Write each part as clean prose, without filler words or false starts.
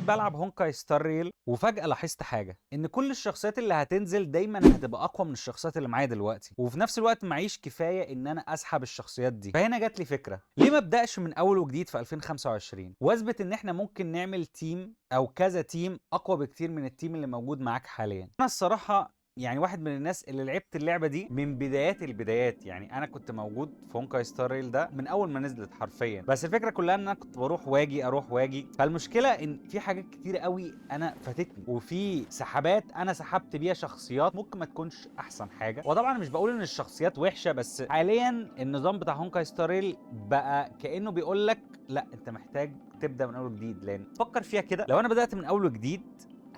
بلعب Honkai Star Rail وفجأة لاحظت حاجة، ان كل الشخصيات اللي هتنزل دايما هتبقى اقوى من الشخصيات اللي معايا دلوقتي، وفي نفس الوقت معيش كفاية ان انا اسحب الشخصيات دي. فهنا جات لي فكرة، ليه ما ابدأش من اول وجديد في 2025 واثبت ان احنا ممكن نعمل team او كذا team اقوى بكتير من ال team اللي موجود معاك حاليا. انا الصراحة يعني واحد من الناس اللي لعبت اللعبة دي من بدايات البدايات، يعني انا كنت موجود في Honkai Star Rail ده من اول ما نزلت حرفيا، بس الفكرة كلها ان انا كنت بروح واجي اروح واجي. فالمشكلة ان في حاجات كتير قوي انا فاتتني، وفي سحبات انا سحبت بيها شخصيات ممكن ما تكونش احسن حاجه. وطبعا مش بقول ان الشخصيات وحشه، بس حاليا النظام بتاع Honkai Star Rail بقى كانه بيقول لك لا، انت محتاج تبدا من اول وجديد. لان فكر فيها كده، لو انا بدات من اول وجديد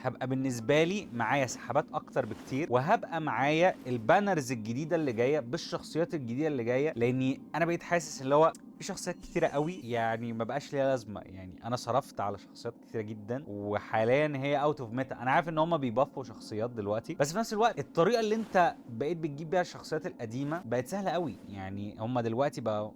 هبقى بالنسبة لي معايا سحبات اكتر بكتير، وهبقى معايا ال banners الجديدة اللي جاية بالشخصيات الجديدة اللي جايه، لاني انا بقيت حاسس اللي هو في شخصيات كتيرة قوي يعني ما بقاش ليها لازمه. يعني انا صرفت على شخصيات كتيرة جدا وحاليا هي out of meta. انا عارف ان هم بي buff وا شخصيات دلوقتي، بس في نفس الوقت الطريقة اللي انت بقيت بتجيب بيها الشخصيات القديمة بقت سهلة قوي. يعني هم دلوقتي بقوا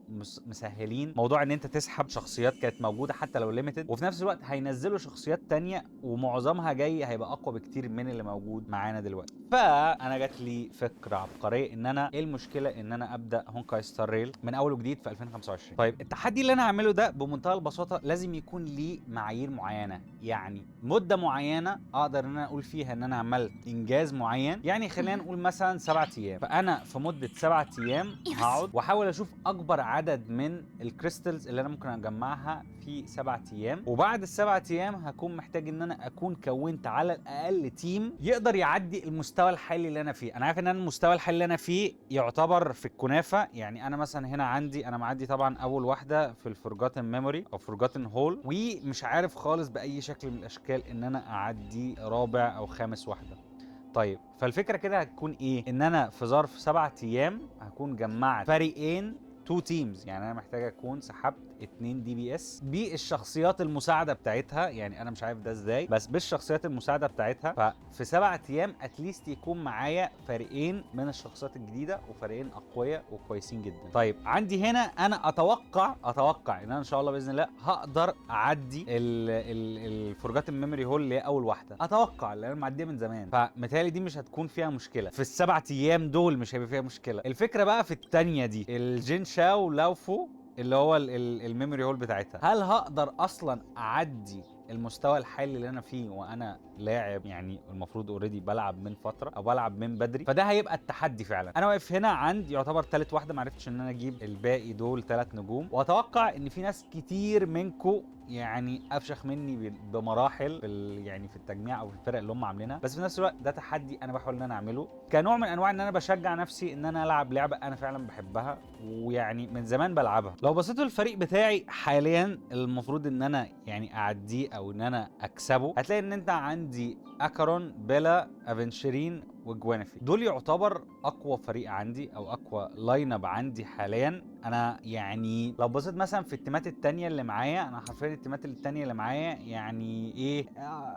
مسهلين موضوع ان انت تسحب شخصيات كانت موجودة حتى لو limited، وفي نفس الوقت هينزلوا شخصيات تانية ومعظمها جاي هيبقى اقوى بكتير من اللي موجود معانا دلوقتي. فانا جات لي فكرة عبقريه، ان انا ايه المشكلة ان انا ابدا Honkai Star Rail من اول وجديد في 2025؟ طيب، التحدي اللي انا هعمله ده بمنتهى البساطة لازم يكون ليه معايير معينه، يعني مده معينة اقدر ان انا اقول فيها ان انا عملت انجاز معين. يعني خلينا نقول مثلا 7 ايام، فانا في مده 7 ايام هقعد واحاول اشوف اكبر عدد من ال crystals اللي انا ممكن اجمعها في 7 ايام، وبعد ال7 ايام هكون محتاج ان انا اكون كونت على الاقل team يقدر يعدي المستوى الحالي اللي انا فيه. انا عارف ان انا المستوى الحالي اللي انا فيه يعتبر في الكنافه. يعني انا مثلا هنا عندي، انا معدي طبعا اول واحدة في ال Forgotten Memory او Forgotten Hall، ومش عارف خالص باي شكل من الاشكال ان انا اعدي رابع او خامس واحده. طيب، فالفكرة كده هتكون ايه؟ ان انا في ظرف 7 ايام هكون جمعت فريقين، two teams. يعني انا محتاج اكون سحبت اتنين DPS بالشخصيات المساعدة بتاعتها، يعني انا مش عارف ده ازاي، بس بالشخصيات المساعدة بتاعتها. ففي 7 ايام at least يكون معايا فريقين من الشخصيات الجديدة وفريقين اقوياء وكويسين جدا. طيب، عندي هنا انا اتوقع ان انا ان شاء الله باذن الله هقدر اعدي ال Forgotten Memory Hall اللي هي اول واحده، اتوقع، لان انا معدية من زمان، فمتهيألي دي مش هتكون فيها مشكله. في ال7 ايام دول مش هيبقى فيها مشكله. الفكرة بقى في الثانية دي، ال Jinzhou Luofu، اللي هو ال memory hall بتاعتها. هل هقدر اصلا اعدي المستوى الحالي اللي انا فيه وانا لاعب يعني المفروض already بلعب من فترة او بلعب من بدري؟ فده هيبقى التحدي فعلا. انا واقف هنا عند يعتبر ثالث واحده، ما عرفتش ان انا اجيب الباقي دول ثلاث نجوم، واتوقع ان في ناس كتير منكم يعني افشخ مني بمراحل في يعني في التجميع او في الفرق اللي هم عاملينها. بس في نفس الوقت ده تحدي انا بحاول ان انا اعمله كنوع من انواع ان انا بشجع نفسي ان انا العب لعبه انا فعلا بحبها ويعني من زمان بلعبها. لو بصيتوا الفريق بتاعي حاليا المفروض ان انا يعني اعديه او ان انا اكسبه، هتلاقي ان انت عندي اكارون، بيلا، افنشرين وجوانفي. دول يعتبر اقوى فريق عندي او اقوى line up عندي حاليا. انا يعني لو بصيت مثلا في التيمات التانية اللي معايا، انا حرفيا التيمات التانية اللي معايا يعني ايه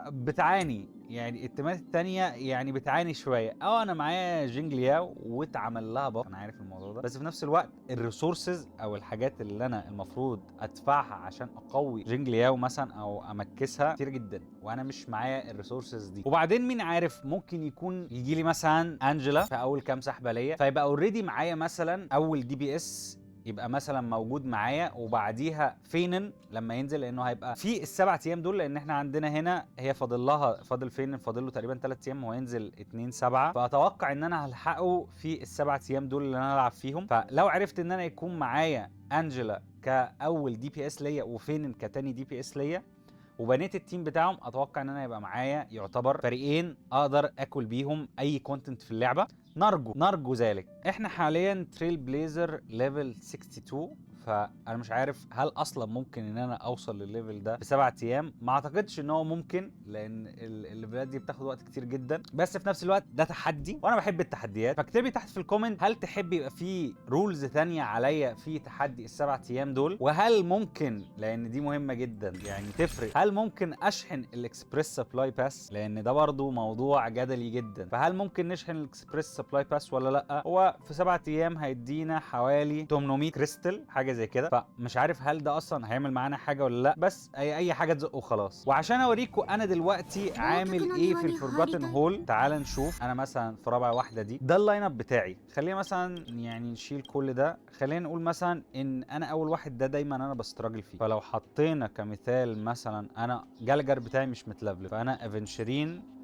بتعاني، يعني التيمات التانية يعني بتعاني شوية. اه، انا معايا جينج لياو واتعمل لها buff، انا عارف الموضوع ده، بس في نفس الوقت ال resources او الحاجات اللي انا المفروض ادفعها عشان اقوي جينج لياو مثلا او امكسها كتير جدا، وانا مش معايا ال resources دي. وبعدين مين عارف، ممكن يكون يجي لي مثلا انجلا في اول كام سحبه ليا، فيبقى already معايا مثلا اول DPS يبقى مثلا موجود معايا، وبعديها فينن لما ينزل، لانه هيبقى في ال7 ايام دول، لان احنا عندنا هنا هي فاضل لها، فاضل فينن، فاضل له تقريبا 3 ايام، وهو ينزل 2/7، فاتوقع ان انا هلحقه في ال7 ايام دول اللي انا هلعب فيهم. فلو عرفت ان انا يكون معايا انجلا كاول DPS ليا وفينن كتاني DPS ليا وبنيت ال team بتاعهم، اتوقع ان انا يبقى معايا يعتبر فريقين اقدر اكل بيهم اي content في اللعبه. نرجو نرجو ذلك. احنا حاليا Trailblazer level 62، فانا مش عارف هل اصلا ممكن ان انا اوصل للل level ده في 7 ايام. ما اعتقدش ان هو ممكن، لان الليفلات دي بتاخد وقت كتير جدا، بس في نفس الوقت ده تحدي وانا بحب التحديات. فاكتبي تحت في ال comment، هل تحبي يبقى في rules ثانية عليا في تحدي ال7 ايام دول؟ وهل ممكن، لان دي مهمة جدا يعني تفرق، هل ممكن اشحن ال Express Supply Pass؟ لان ده برضو موضوع جدلي جدا. فهل ممكن نشحن ال Express Supply Pass ولا لا؟ هو في 7 ايام هيدينا حوالي 800 كريستال، حاجة زي كده. زي كده. فمش عارف هل ده اصلا هيعمل معانا حاجة ولا لا، بس اي حاجة تزق وخلاص. وعشان اوريكم انا دلوقتي عامل ايه في ال Forgotten Hall، تعال نشوف. انا مثلا في رابع واحدة دي، ده ال line up بتاعي. خلينا مثلا يعني نشيل كل ده، خلينا نقول مثلا ان انا اول واحد ده دايما انا ب struggle فيه. فلو حطينا كمثال مثلا انا جالجر بتاعي مش متلفل، فانا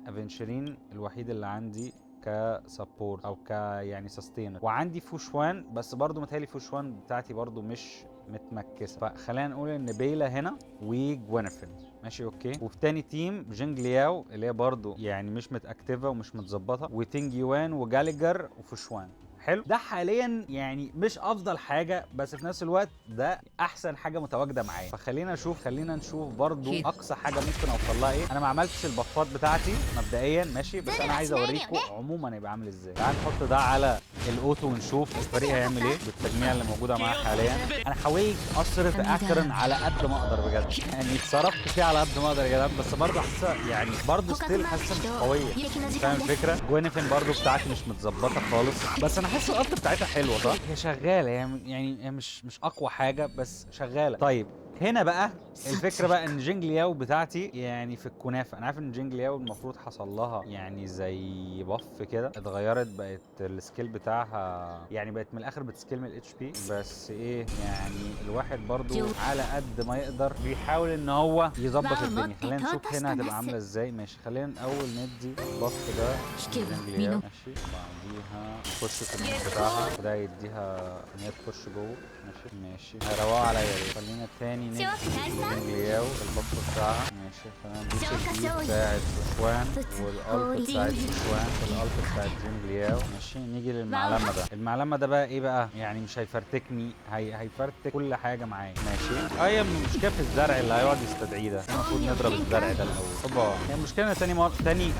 افنشرين الوحيد اللي عندي ك support او ك يعني sustainer، وعندي فوشوان، بس برضو متهيألي فوشوان بتاعتي برضو مش متمكسه. فخلينا نقول ان بيلا هنا وجوينفين، ماشي okay. وفي تاني team جينج لياو اللي هي برضو يعني مش متاكتفه ومش متظبطه، وتينج يوان وجالجر وفوشوان. حلو، ده حاليا يعني مش افضل حاجة، بس في نفس الوقت ده احسن حاجة متواجدة معايا. فخلينا نشوف، خلينا نشوف برضو اقصى حاجة ممكن اوصل لها ايه. انا ما عملتش ال buff ات بتاعتي مبدئيا، ماشي، بس انا عايز اوريكم عموما هيبقى عامل ازاي. تعال نحط ده على ال auto ونشوف الفريق هيعمل ايه بالتجميع اللي موجودة معاه حاليا. انا حاولت اصرف اكرن على قد ما اقدر بجد، يعني اتصرفت فيه على قد ما اقدر يا جدعان، بس برضه حاسه يعني برضه still حاسه مش قوية، فاهم الفكرة؟ جوينفين برضه بتاعتي مش متظبطه خالص، بس انا حاسس ال ult بتاعتها حلوة صح؟ هي شغالة يعني مش اقوى حاجة بس شغالة. طيب هنا بقى الفكرة بقى ان جينج لياو بتاعتي يعني في الكنافه. انا عارف ان جينج لياو المفروض حصل لها يعني زي buff كده، اتغيرت بقت ال skill بتاعها يعني بقت من الاخر بت scale من ال HP، بس ايه يعني الواحد برضو على قد ما يقدر بيحاول ان هو يظبط الدنيا. خلينا نشوف هنا هتبقى عامله ازاي. ماشي، خلينا الاول ندي buff ده جينج لياو، ماشي، بعديها نخش في النص بتاعها، ده يديها ان هي تخش جوه، ماشي ماشي، هيروقوا عليا دي. خلينا تاني ندي جينج لياو ال buff بتاعها، ماشي، خلينا ندوس ال E بتاعت فوشوان وال ult بتاعت فوشوان وال ult بتاعت جينج لياو، ماشي. نيجي للمعلمه ده، المعلمة ده بقى ايه بقى؟ يعني مش هيفرتكني، هيفرتك كل حاجة معايا، ماشي. هي المشكلة في الزرع اللي هيقعد يستدعيه ده، المفروض نضرب الزرع ده الاول. اوبا، هي المشكلة تاني مرة، تاني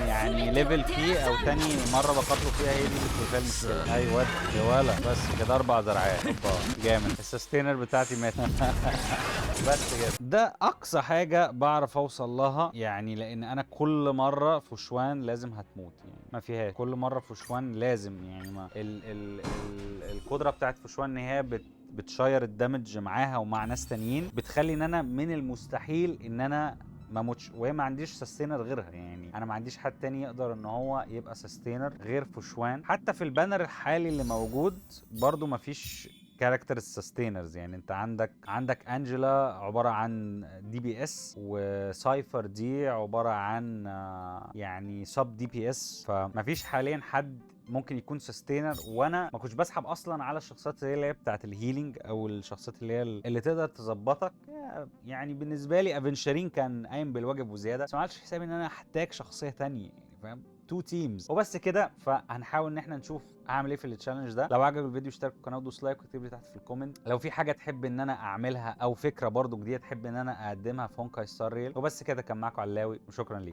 يعني level فيه او تاني مرة بقاتله فيها، هي دي اللي فيها المشكلة. ايوه يا ولا، بس كده 4 زرعات. اوبا جامد، ال sustainer بتاعتي مات. بس كده، ده اقصى حاجة بعرف اوصل لها يعني، لان انا كل مرة فوشوان لازم هتموت، يعني ما فيهاش، كل مرة فوشوان لازم يعني ما ال ال ال القدرة بتاعت فوشوان ان هي بت share ال damage معاها ومع ناس تانيين، بتخلي ان انا من المستحيل ان انا ما موتش، وهي ما عنديش sustainer غيرها، يعني انا ما عنديش حد تاني يقدر ان هو يبقى sustainer غير فوشوان. حتى في ال banner الحالي اللي موجود برضو ما فيش character sustainers، يعني انت عندك انجلا عبارة عن DPS، وسايفر دي عبارة عن يعني sub DPS، فمفيش حاليا حد ممكن يكون sustainer. وانا ما كنتش بسحب اصلا على الشخصيات اللي هي بتاعت ال healing او الشخصيات اللي هي اللي تقدر تظبطك. يعني بالنسبة لي افنشرين كان قايم بالواجب وزيادة، بس ما عملتش حسابي ان انا احتاج شخصية ثانية، يعني فاهم، 2 teams وبس كده. فهنحاول ان احنا نشوف هعمل ايه في ال challenge ده. لو عجبك الفيديو اشترك في القناة ودوس like واكتب لي تحت في ال comment لو في حاجة تحب ان انا اعملها او فكرة برضو جديدة تحب ان انا اقدمها في هونكاي ستار ريل. وبس كده، كان معاكم علاوي وشكرا ليك.